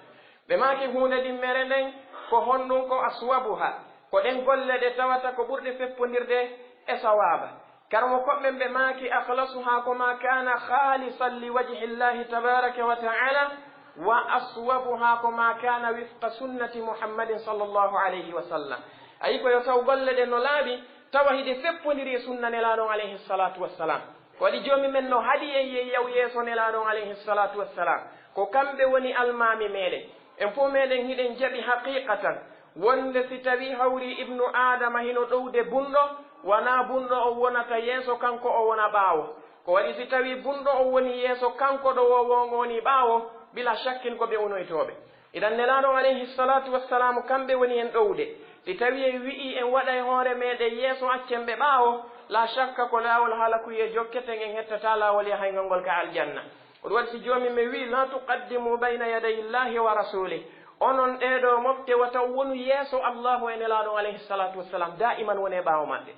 ɓe maaki, "Huunde ɗimmere nden, ko honɗun?" Ko aswabuha, ko ɗen golle ɗe tawata ko ɓurɗe feppondirde e sawaaba. Karamokooɓe ɓen ɓe maaki, "Akhlasuha ko ma kana khalisan li wajhi Llahi tabaraka wa ta'ala, wa aswabuha ko ma kana wifqa sunnati Muhammadin sallallahu alayhi wa sallam." Ayi, ko yo taw golle ɗen no laaɓi, tawa hiɗe feppondiri e sunna Nelaaɗo on alayhi salatu wassalam. Ko waɗi Joomi men no haɗi en yen yahu yeeso Nelaaɗo on alayhi salatu wassalam. Ko kamɓe woni almaami meɗen. En fow meɗen hiɗen jaɓi haqiqatan wonde si tawii hawrii ibnu Aadama hino ɗowde bunɗo, wanaa bunɗo on wonata yeeso, kanko o wona ɓaawo. Ko waɗi si tawii bunɗo on woni yeeso, kanko ɗowoowo on woni ɓaawo, bila shakkin ko ɓe unoytooɓe. Idan Nelaaɗo on alayhi salatu wassalam, kamɓe woni en ɗowde. Si tawii en wi'ii en waɗay hoore meɗen yeeso, accen ɓe ɓaawo, la shakka ko laawol halakuyee jokketen, en hettataa laawol yahayngal ngol ka aljanna. Ko ɗun waɗi si Joomi men wi'i, "La tuqaddimu bayna yaday Llahi wa rasulih." Onon ɗee ɗoo mofte, wata on wonu yeeso Allaahu e Nelaaɗo on alayhi salatu wassalam, daa'iman wonee ɓaawo maɓɓe.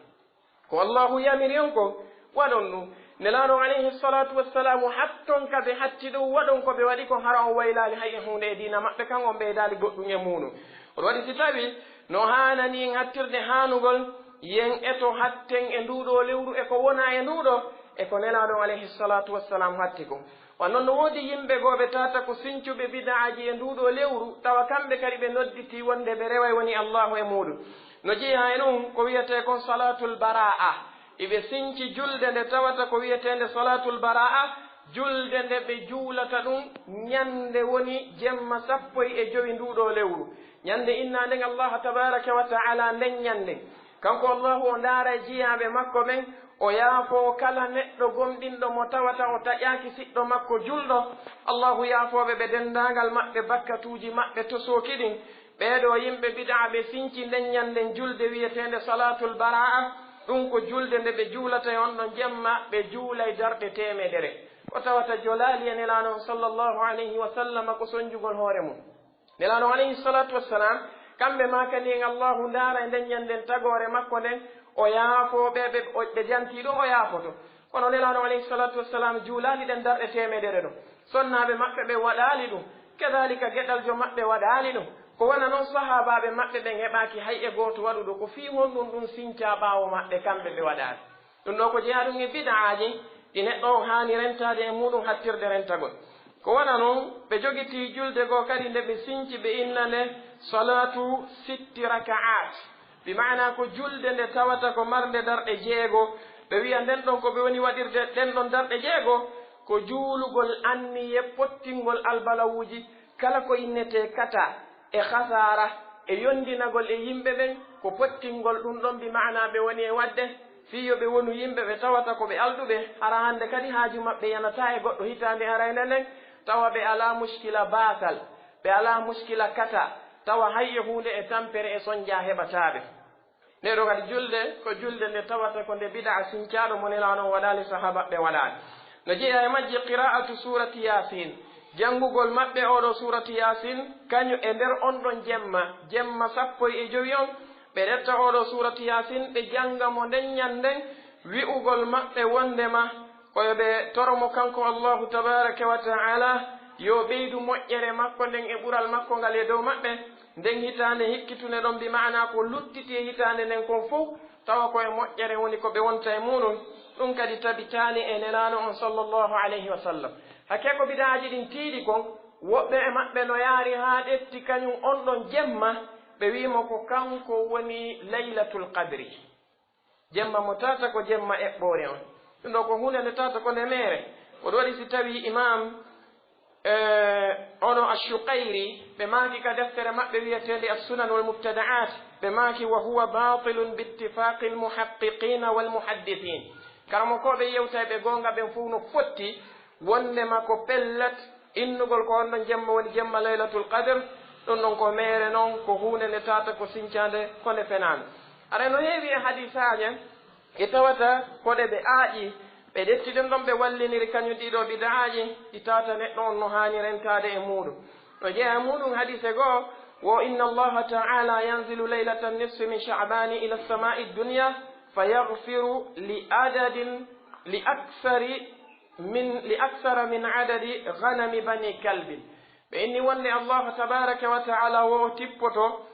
Ko Allaahu yamiri on kon, waɗon ɗun. Nelaaɗo on alayhi salatu wassalam, hatton ka ɓe hatti ɗun, waɗon ko ɓe waɗi kon, hara on waylaali hay e huunde e diina maɓɓe kan, on ɓeydaali goɗɗun e muuɗun. Ko ɗun waɗi si tawii no haanani en hattirde haanugol, yen eto hatten e nduu ɗoo lewru e ko wonaa e nduu ɗoo, e ko Nelaaɗo on alayhi salatu wassalam hatti kon. Wa non no woodi yimɓe goo ɓe tata ko sincuɓe bid'aaji e nduu ɗoo lewru, tawa kamɓe kadi ɓe nodditii wonde ɓe reway woni Allaahu e muuɗun. No jeyaa e ɗun ko wi'etee kon salatul bara'a. Iɓe sinci julde nde tawata ko wi'eteende salatul bara'a, Julde nde ɓe juulata ɗum ñande woni jemma sappo e jowi nduu ɗoo lewru. Ñande innaa nden Allaahu tabaaraka wa ta'aalaa, nden ñande, kanko Allaahu o ndaara e jiyaaɓe makko ɓen, o yaafoo kala neɗɗo gomɗinɗo mo tawata o taƴaaki siɗɗo makko julɗo. Allaahu yaafoo ɓe ɓe denndaangal maɓɓe bakkatuuji maɓɓe tosooki ɗin. Ɓee ɗoo yimɓe bid'a ɓe sinci nden ñanden julde wi'eteende Salaatul Baraa'a, ɗum ko julde nde ɓe juulata e on ɗon jemma, ɓe juulay darɗe teemedere. Ko tawata jolaali e Nelaaɗo on sallallahu alayhi wa sallama ko sonjugol hoore mun. Nelaaɗo on alayhi salaatu wa salaam, kamɓe maakani en Allaahu ndaara e nden ñanden tagoore makko nden, o yaafoo ɓe, ɓe, o, ɓe jantii ɗum, o yaafoto. Kono Nelaaɗo on alayhi salaatu wa salaam juulaali ɗen darɗe teemedere ɗon. Sonnaaɓe maɓɓe ɓen waɗaali ɗum. Kadaalika geɗaljo maɓɓe waɗaali ɗum. Ko wano non sahaabaaɓe maɓɓe ɓen heɓaaki hay e gooto waɗuɗo ko fii honɗun ɗum sincaa ɓaawo maɓɓe, kamɓe ɓe waɗaali. Ɗum ɗoo ko jeyaa ɗum e bid'aaji ɗi neɗɗo on haani rentaade e muuɗum hattirde rentagol. Ko wano non ɓe jogitii julde goo kadi nde ɓe sinci ɓe inna nde salaatu sitti raka'aat. Bi maanaa ko julde nde tawata ko marnde darɗe jeego. Ɓe wi'a nden ɗon ko ɓe woni waɗirde ɗen ɗon darɗe jeego, ko juulugol anniye pottingol albalawuuji kala ko innetee kata e khasaara e yondinagol e yimɓe ɓen ko pottingol ɗum ɗon, bi maanaa ɓe woni e waɗde fii yo ɓe wonu yimɓe ɓe tawata ko ɓe alɗuɓe, hara hannde kadi haaju maɓɓe yanataa e goɗɗo hitaande arayna nden, tawa ɓe alaa muskila baasal, ɓe alaa muskila kata, tawa hay e huunde e tampere e sonjaa heɓataa ɓe. Ndee ɗoo kadi julde, ko julde nde tawata ko nde bid'a sincaaɗo mo Nelaaɗo on waɗaali, sahaabaaɓe waɗaali. No jeyaa e majji qiraa'atu suurati Yaasiin, janngugol maɓɓe oo ɗoo suurati Yaasiin, kañum e nder on ɗon jemma, jemma sappo e jowi on, ɓe retta oo ɗoo suurati Yaasiin, ɓe jannga mo nden ñanden, wi'ugol maɓɓe wonndema ko yo ɓe toro mo kanko Allaahu tabaaraka wa ta'aalaa, yo ɓeydu moƴƴere makko nden e ɓural makko ngal e dow maɓɓe, nden hitaande hikkitunde ɗon, bi maanaa ko luttiti e hitaande nden kon fow, tawa ko e moƴƴere woni ko ɓe wonta e muuɗum, ɗum kadi tabitaali e Nelaaɗo on sallallahu alayhi wa sallam. Hakkee ko bid'aaji ɗin tiiɗi kon, woɓɓe e maɓɓe no yaari haa ƴetti kañum on ɗon jemma, ɓe wi'i mo ko kanko woni Laylatul Qadri. Jemma mo tata ko jemma eɓɓoore on. Ɗum ɗoo ko huunde nde tata ko nde meere. Ko ɗum waɗi si tawii Imaam, eh, ono Ash-Shuqayri, ɓe maaki ka deftere maɓɓe wi'eteende As-Sunan wal Mubtada'at, ɓe maaki, "Wa huwa baatilun bi ittifaaqil muhaqqiqiina wal muhaddisiin." Karamokooɓe yewtayɓe goonga ɓen fow no fotti wonndema ko pellet, innugol ko on ɗon jemma woni jemma Laylatul Qadr, ɗum ɗon ko meere non, ko huunde nde tata ko sincaande, ko nde fenaande. Aray no heewi e hadiisaaje ɗe tawata ko ɗe ɓe aaƴi, ɓe ƴetti ɗen ɗon ɓe walliniri kañum ɗii ɗoo bid'aaji, ɗi tata neɗɗo on no haani rentaade e muuɗum. No jeyaa e muuɗum hadiise goo, wo, "Inna Allaha ta'ala yanzilu laylatan nisfi min Sha'bani ila samaa'i dunya, fa yaghfiru li adadin, li aksari min, li aksara min adadi ghanami bani kalbin." Ɓe inni wonde Allahu tabaraka wa ta'ala wo o tippoto,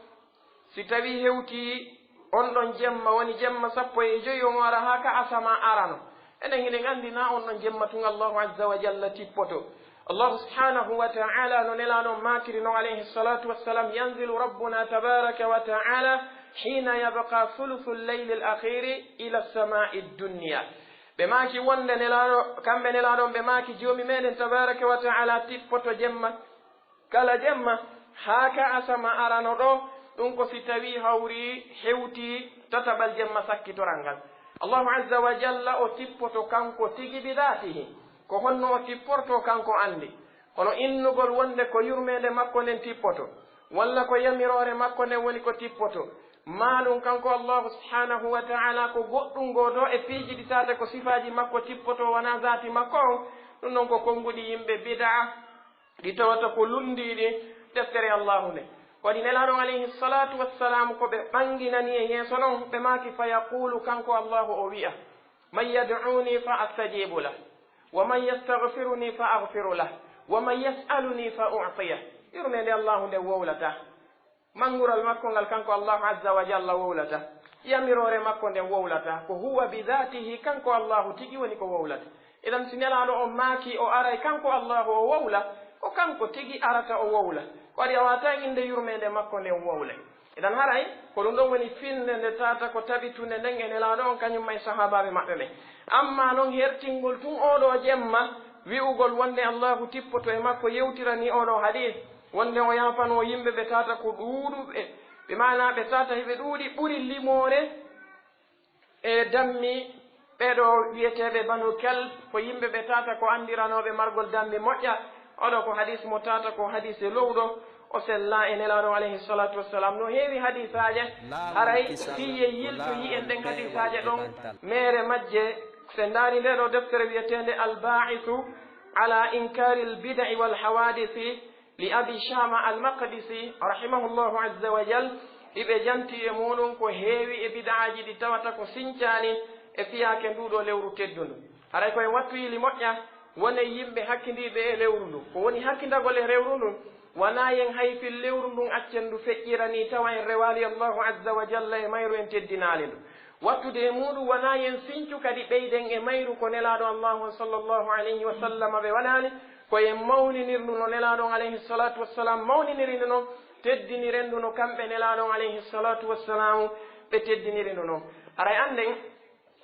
si tawi hewti on ɗon jemma, woni jemma sappo e jowi, on ara haa ka asama arano. Enen hiɗen anndi na on ɗon jemma tun Allahu azza wa jalla tippoto. Allahu subhanahu wa ta'ala no Nelaaɗo on maakiri non alayhi salatu wassalam, "Yanzilu rabbuna tabaraka wa ta'ala hina yabqa thuluthul laylil akhiri ila sama'id dunya." Ɓe maaki wonde Nelaaɗo, kamɓe Nelaaɗo on ɓe maaki, "Joomi meɗen tabaraka wa ta'ala tippoto jemma, kala jemma, haa ka asama arano ɗo, ɗum ko si tawi hawri hewti tataɓal jemma sakkitoral ngal." Allahu azza wa jalla o tippoto kanko tigi bi dhatihi. Ko honno o tipporto kanko anndi. Kono innugol wonde ko yurmeende makko nden tippoto, walla ko yamiroore makko nden woni ko tippoto, maa ɗum kanko Allahu subhanahu wa ta'ala ko goɗɗum gooto e piiji ɗi tawata ko sifaaji makko tippoto, wanaa zaati makko on, ɗum ɗon ko konnguɗi yimɓe bid'a, ɗi tawata ko lunndiiɗi deftere Allahu nden. Ko waɗi Nelaaɗo on alayhi salatu wassalam ko ɓe ɓanginani e yeeso non, ɓe maaki, "Fa yaqulu", kanko Allahu o wi'a, "Man yad'uni fa astajibu lah, wa man yastaghfiruni fa aghfiru lah, wa man yas'aluni fa u'tiyah." Yurmeende Allahu nden wowlataa. Manngural makko ngal kanko Allahu azza wa jalla wowlataa. Yamiroore makko nden wowlataa. Ko huwa bi dhatihi, kanko Allahu tigi woni ko wowlata. Idan si Nelaaɗo on maaki o aray kanko Allahu o wowla, ko kanko tigi arata o wowla. Ko waɗi a waawataa innde yurmeende makko nden wowlay. Idan haray, ko ɗum ɗon woni finnde nde tawata ko tabitunde nden e Nelaaɗo on, kañum e sahaabaaɓe maɓɓe ɓen. Ammaa non hertingol tun oo ɗoo jemma, Wi'ugol wonde Allaahu tippoto e makko yewtiranii oo ɗoo hadiis, wonde o yaafanoo yimɓe ɓe tata ko ɗuuɗuɓe, ɓe maanaa ɓe tata hiɓe ɗuuɗi ɓuri limoore e dammi ɓee ɗoo wi'eteeɓe Banu Kalb, ko yimɓe ɓe tata ko anndiranooɓe margol dammi moƴƴa. Oo ɗoo ko hadiis mo tata ko hadiis e lowɗo, o sellaa e Nelaaɗo alayhi salaatu wassalaam. No heewi hadiisaaje, haray fii ye yilto yi'en ɗen hadiisaaje ɗon, meere majje, si en ndaari ndee ɗoo deftere wi'eteende Al-Baa'isu ala Inkaaril Bida'i wal Hawaadisi li Abi Shaama Al-Maqdisi, rahimahullahu azza wa jal, hiɓe janti e muuɗum ko heewi e bid'aaji ɗi tawata ko sincaani e fiyaake nduu ɗoo lewru teddundu. Haray ko en wattu yili moƴƴa, wonen yimɓe hakkindiiɓe e lewru ndun. Ko woni hakkindagol e lewru ndun? Wanaa yen hay fil lewru ndun accen ndu feƴƴira nii tawa en rewaali Allaahu azza wa jalla e mayru, en teddinaali ndu. Wattude e muuɗum wanaa yen sincu kadi ɓeyden e mayru ko Nelaaɗo Allaahu on sallallahu alayhi wa sallama ɓe waɗaani, ko yen mawninir ndu no Nelaaɗo on alayhi salaatu wassalaam mawniniri ndu non, teddiniren ndu no kamɓe Nelaaɗo on alayhi salaatu wassalaamu ɓe teddiniri ndu non. Haray annden,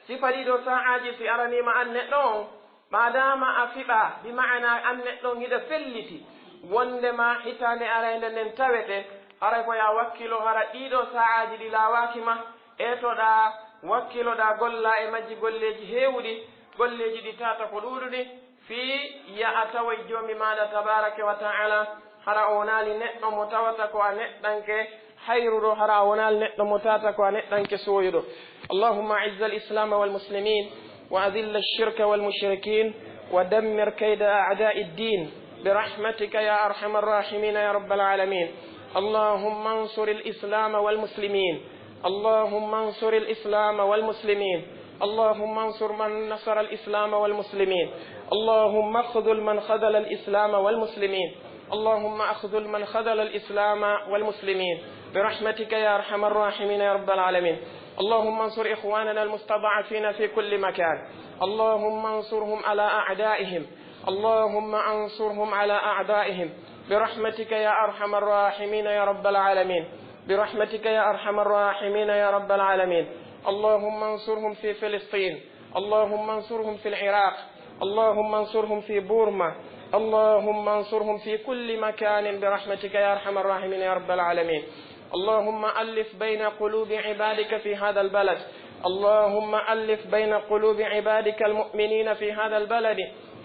sifa ɗii ɗoo saa'aaji si araniima an neɗɗo on, maadaama a fiɓaa, bi ma'anaa an neɗɗo on hiɗa felliti, wonndema hitaande araynde nden tawete, haray ko yo a wakkilo hara ɗii ɗoo saa'aaji ɗi laawaaki ma, etoɗaa, wakkiloɗaa, gollaa e majji golleeji heewuɗi, golleeji ɗi tata ko ɗuuɗuɗi, fii yo a tawoy Joomi maaɗa tabaaraka wa ta'aala, hara o wonaali neɗɗo mo tawata ko a neɗɗanke hayruɗo, hara a wonaali neɗɗo mo tata ko a neɗɗanke sooyuɗo. اللهم أعز الإسلام والمسلمين وأذل الشرك والمشركين ودمر كيد أعداء الدين برحمتك يا أرحم الراحمين يا رب العالمين. اللهم انصر الإسلام والمسلمين. اللهم انصر الإسلام والمسلمين. اللهم انصر من نصر الإسلام والمسلمين. اللهم اخذل من خذل الإسلام والمسلمين. اللهم اخذل من خذل الإسلام والمسلمين برحمتك يا أرحم الراحمين يا رب العالمين. اللهم انصر إخواننا المستضعفين في كل مكان. اللهم انصرهم على أعدائهم. اللهم انصرهم على أعدائهم برحمتك يا أرحم الراحمين يا رب العالمين. برحمتك يا أرحم الراحمين يا رب العالمين. اللهم انصرهم في فلسطين. اللهم انصرهم في العراق. اللهم انصرهم في بورما. اللهم انصرهم في كل مكان برحمتك يا أرحم الراحمين يا رب العالمين. اللهم ألف بين قلوب عبادك في هذا البلد. اللهم ألف بين قلوب عبادك المؤمنين في هذا البلد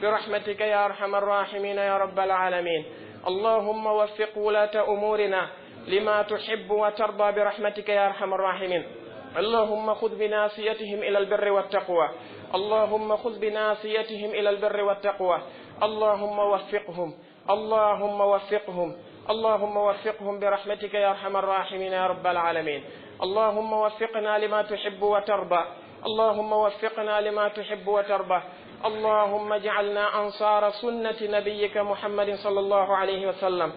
برحمتك يا أرحم الراحمين يا رب العالمين. اللهم وفق ولاة أمورنا لما تحب وترضى برحمتك يا أرحم الراحمين. اللهم خذ بناصيتهم إلى البر والتقوى. اللهم خذ بناصيتهم إلى البر والتقوى. اللهم وفقهم. اللهم وفقهم. اللهم وفقهم برحمتك يا أرحم الراحمين يا رب العالمين. اللهم وفقنا لما تحب وترضى. اللهم وفقنا لما تحب وترضى. اللهم اجعلنا أنصار سنة نبيك محمد صلى الله عليه وسلم.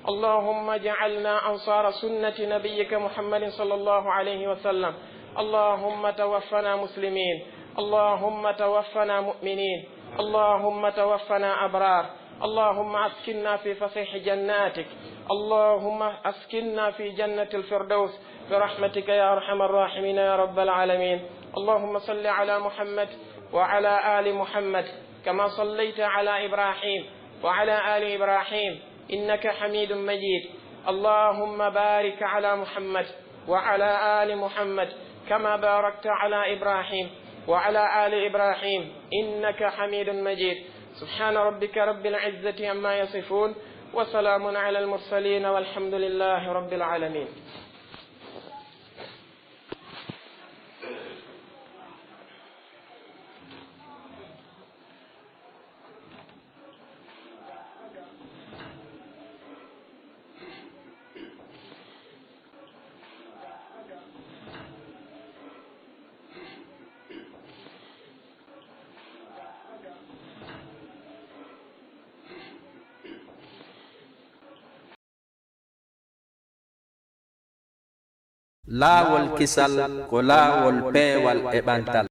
اللهم اجعلنا أنصار سنة نبيك محمد صلى الله عليه وسلم. اللهم توفنا مسلمين. اللهم توفنا مؤمنين. اللهم توفنا أبرار. اللهم أسكننا في فسيح جناتك. اللهم أسكننا في جنة الفردوس برحمتك يا أرحم الراحمين يا رب العالمين. اللهم صل على محمد وعلى آل محمد كما صليت على إبراهيم وعلى آل إبراهيم إنك حميد مجيد. اللهم بارك على محمد وعلى آل محمد كما باركت على إبراهيم وعلى آل إبراهيم إنك حميد مجيد. سبحان ربك رب العزة عما يصفون وسلام على المرسلين والحمد لله رب العالمين. Laawol kisal ko laawol peewal e ɓantal.